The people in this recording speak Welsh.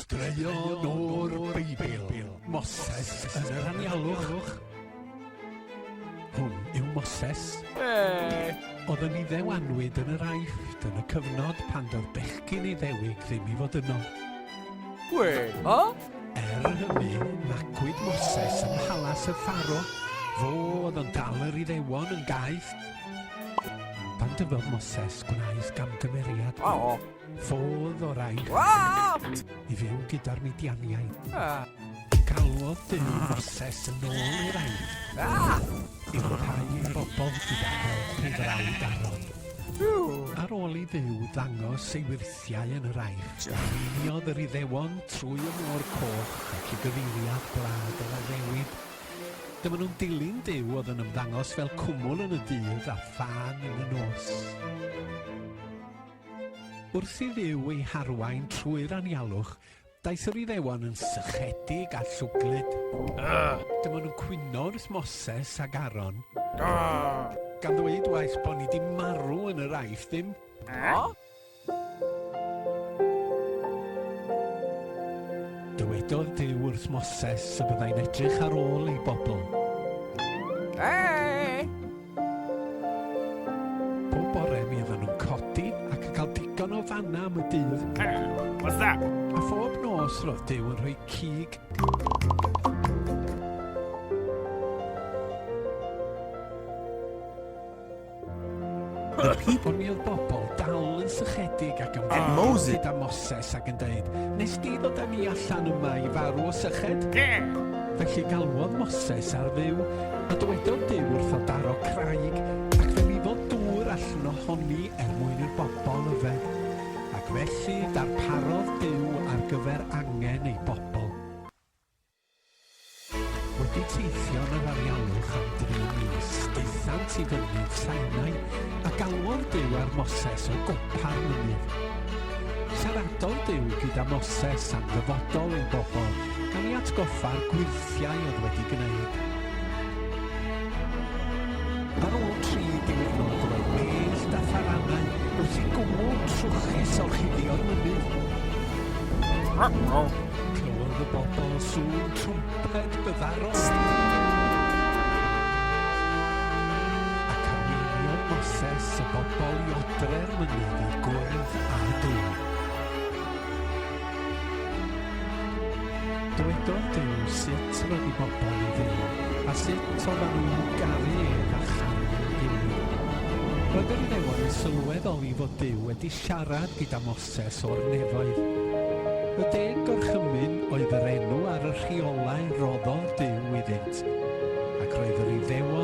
Straeon o'r Beibl, Moses yn yr anialwch. Hwn yw Moses. Hey. Oedd yn Iddew anwyd yn yr Aifft yn y cyfnod pan doedd bechgyn Iddewig ddim i fod yno. Wait, huh? Er hynny, magwyd Moses ym mhalas y Pharo. Fo oedd yn dal yr Iddewon yn gaeth. Pan dyfodd Moses, gwnaeth gamgymeriad. Oh. Ffodd o'r Aifft What? i fyw gyda'r Midianiaid. Ah. Galwodd Duw Moses yn ôl i'r Aifft Ah. i ryddhau ei bobl gyda help ei frawd Aaron. Ar ôl i Dduw ddangos ei wyrthiau yn yr Aifft, arweiniodd yr Iddewon trwy y Môr Coch ac i gyfeiriad gwlad yr addewid. Dyma nhw'n dilyn Duw oedd yn ymddangos fel cwmwl yn y dydd a thân yn y nos. Wrth i Dduw eu harwain trwy'r anialwch, daeth yr Iddewon yn sychedig a llwglyd. Dyma nhw'n cwyno wrth Moses ac Aaron, gan ddweud waeth bo ni 'di marw yn yr Aifft ddim. Dywedodd Duw wrth Moses y byddai'n edrych ar ôl ei bobl. Hey! Bob bore mi oedden nhw'n codi ac yn cael digon o fanna am y dydd. What's that? A phob nos roedd Duw yn rhoi cig The people. Ond mi oedd bobl dal yn sychedig ac yn And Moses. gyda Moses ac yn dweud, Nes di ddod â ni allan yma i farw o syched? Felly galwodd Moses ar Dduw, a dywedodd Duw wrtho daro craig, ac fe lifodd dŵr allan ohoni er mwyn i'r bobl yfed. Ac felly darparodd Duw ar gyfer angen ei bobl. Wedi teithio yn yr anialwch am dri mis, daethant i fynydd Sinai, a galwodd Duw ar Moses o gopa'r mynydd. Siaradodd Duw gyda Moses am ddyfodol ei bobl, gan ei atgoffa'r gwyrthiau oedd wedi gwneud. Ar ôl tri diwrnod roedd mellt a tharanau wrth i gwmwl trwchus orchuddio'r mynydd. Clywodd y bobl sŵn trwmped byddarol. Ac arweiniodd Moses y bobl i odre'r mynydd i gwrdd â Duw. Dywedodd Duw sut roedd ei bobl i fyw, a sut oedden nhw i'w garu ef a charu ei gilydd. Roedd yr Iddewon yn sylweddoli fod Duw wedi siarad gyda Moses o'r nefoedd. Y Deg Gorchymyn oedd yr enw ar y rheolau roddodd Duw iddynt, ac roedd yr Iddewon